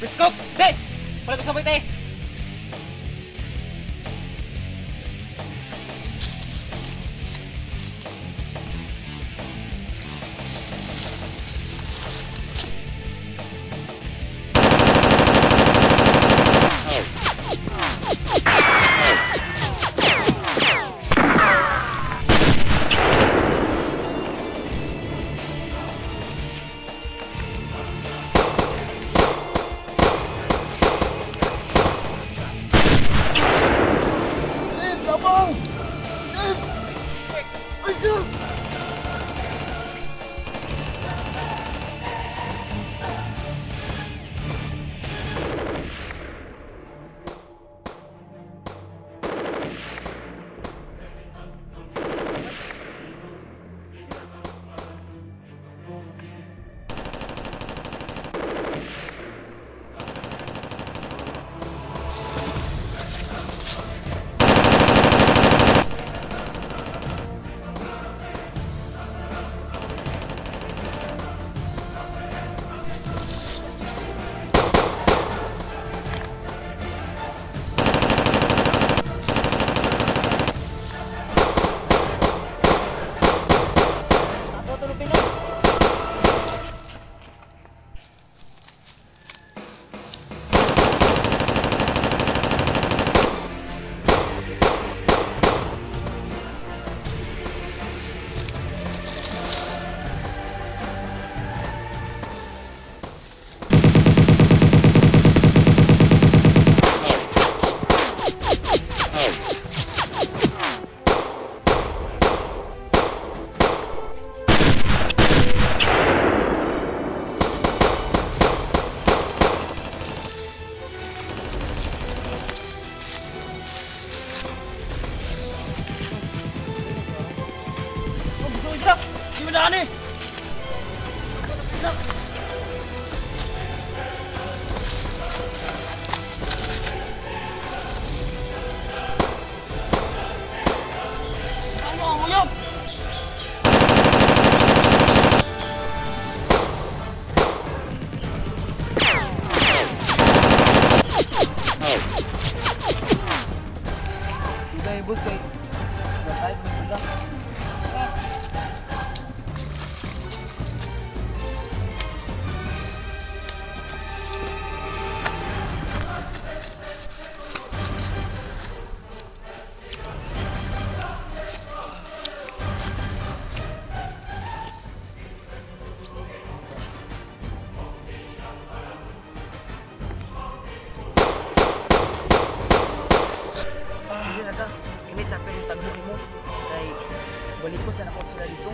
Let's go! Des! Wala ko sabay tayo! Balik ko sa nakot sila dito.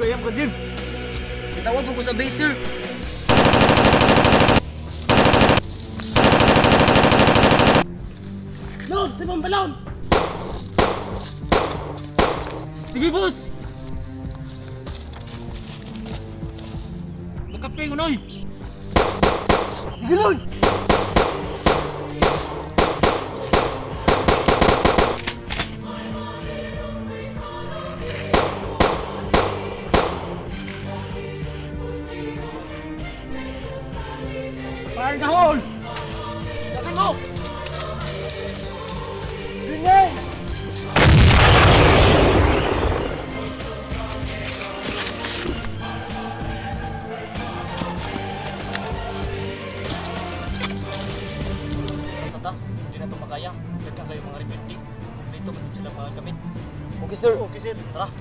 Gayam ka din. Itawag ko sa base, sir. Lord, si Pambalon! Sige, boss! Magkape ko, Noy! Sige, Lord! Fire in the hole! Sabi mo! ta. Hindi na ito makaya. Daghan kayo mga rebelde. Dito kasi sila mga gamit. Okay, sir. Okay, sir. Tara.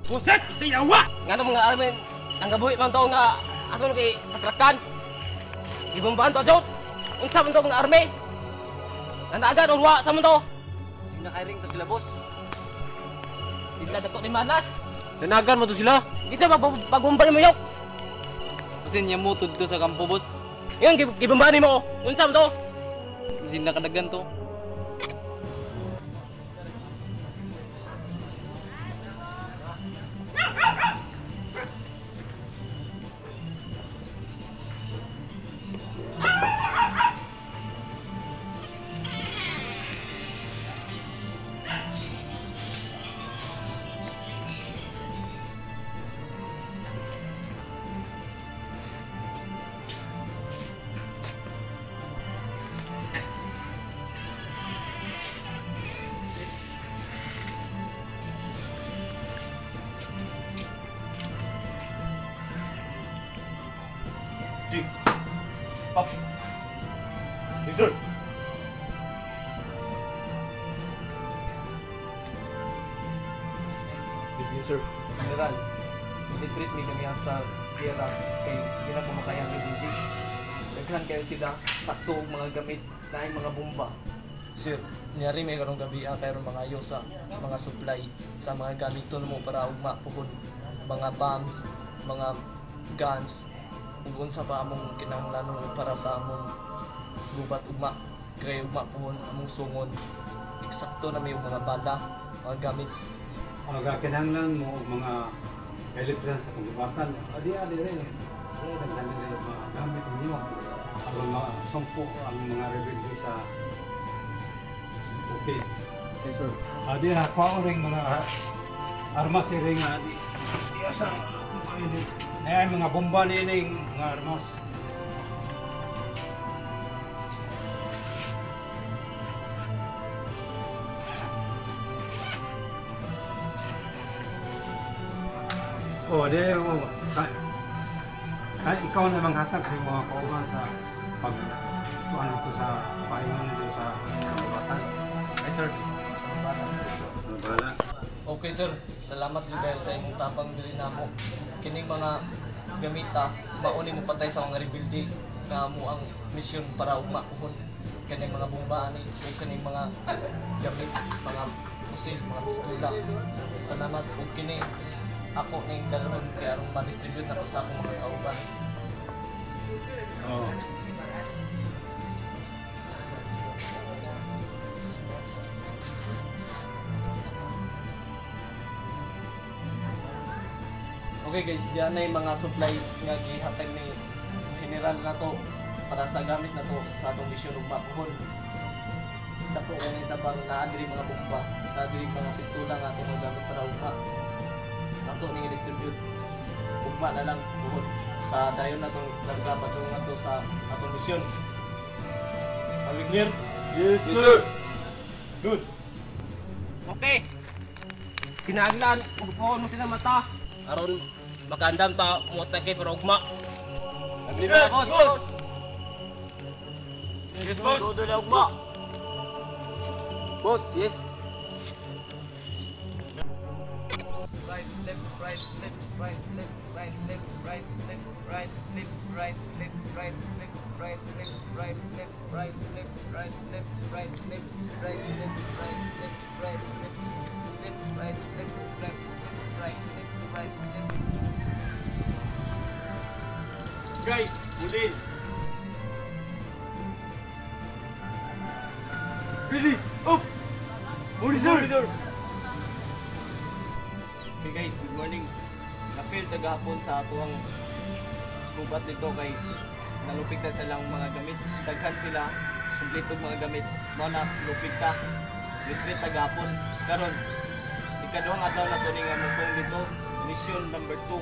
Buset! Gusto yawa! Nga mga armen, ang gabuhi man to nga aton kay patrakan. Ibombahan to jot. Unsa man to mga arme? Nandagan or wa sa man to? Sige na kairing to sila, boss. Sila dagko ni manas. Danagan mo to sila. Bisa pagbomba nimo yok. Kasi niya mo tudto sa kampo, boss. Ngayon gibombahan nimo. Unsa man to? Kasi nakadagan to. D. Up. Yes, sir. Yes, sir. General, nag-treat mi kami sa gera kay di na ko makaya ang rebelde. Daghan kayo sila, sakto og mga gamit, naay mga bomba. Sir, niyari may karong gabi karon mga ayo sa mga supply sa mga gamiton mo para ugma puhon, mga bombs, mga guns, ug unsa pa among kinahanglanon para sa among gubat ugma kay ugma puhon among sungon. Eksakto na may mga bala, mga gamit. Aga kinahanglan mo og mga elephant sa kagubatan. Adi rin. Ay, daghan rin mga gamit ninyo. Aron masumpo ang mga rebelde sa bukid. Yes, sir. Adi ha, kuha rin mga armas rin nga adi. Di asa na mga bomba ni mga armas. Oh, di oh, ikaw na manghatag sa mga kauban sa pag kuan ito sa paingon dito sa kagubatan. Ay, sir. Bahala. Okay, sir, salamat jud kayo sa imong tabang diri namo. Kining mga gamita mauni mo patay sa mga rebelde nga mo ang misyon para ugma puhon kaning mga bomba ani ug kaning mga gamit, mga pusil, mga pistola. Salamat ug kini ako ning dalhon kay aron ma-distribute nako sa akong mga kauban. Oh. Okay guys, diyan na yung mga supplies nga gihatag ni General nato para sa gamit nato sa atong misyon ugma puhon. Dako kay tabang naa diri mga bomba, naa diri mga pistola nga atong magamit para ugma. Ato ning distribute ugma na lang puhon sa dayon natong larga padung ato sa atong misyon. Are we clear? Yes, sir. Good. Okay. Kinahanglan ug mo sila mata aron makaandam ta mo atake para ugma. Yes, boss. Yes, boss. Todo na ugma. Boss, yes. Right, left, right, left, right, left, right, left, right, left, right, left, right, left, right, left, right, left, right, left, right, left, right, left, right, left, right, left, right, left, right, left, left, right, left, left, left, right, left, right, left. Guys, muli. Ready, up! Morning, sir! Okay guys, good morning. Na-fail sa gahapon sa atuang gubat dito kay Nalupig ta sa ilang mga gamit. Daghan sila, kumpletong mga gamit. Mao na lupig ta. Retreat ta gapon. Karon ikaduhang adlaw na to ni nga mosong dito, mission number 2.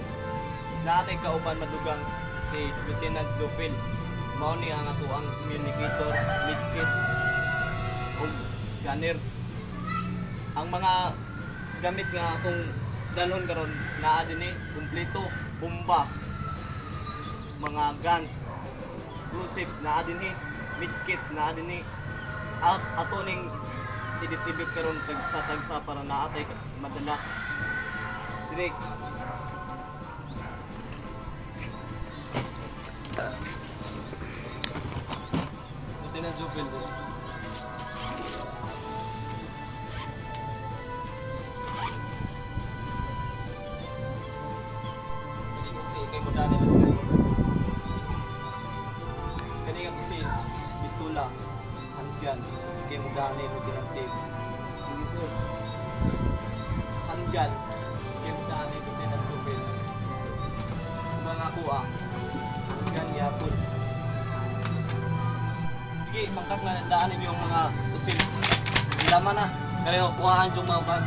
Naa tay kauban madugang si Lieutenant Jopel. Mao ni ang atoang communicator, medkit ug gunner. Ang mga gamit nga atong dalhon karon naa dinhi kumpleto, bomba, mga guns, explosives naa dinhi, medkits naa dinhi. At ato ning i-distribute karon tagsa-tagsa para naa tay madala. Dire. Lieutenant Jopel dire. Kani ko si kay Mudani lang. Kani nga si pistola, handgun, kay Mudani Lieutenant Dave. Sige sir. Handgun, kay Mudani Lieutenant Jopel. Sir. Mga kuha, handgun yapon. Sige, pangkak na daan ninyo yung mga pusil. Ang laman na. Kaya kuhaan yung mga bag.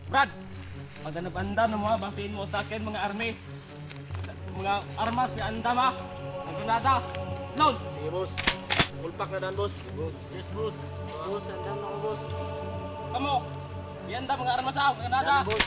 Brad, pagandam-andam na mga batiin mo sa akin mga army. Mga armas ni andam ha. Ang granada. Load! Sige, boss. Pulpak na daan, boss. Yes, boss. Boss, andam na ko, boss. Kamo, ianda mga armas ha, mga granada. Boss.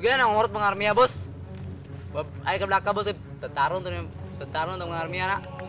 Dugan ang orot mga armiya, boss. Ay kablaka, boss. Tataron to, tataron to mga armiya na.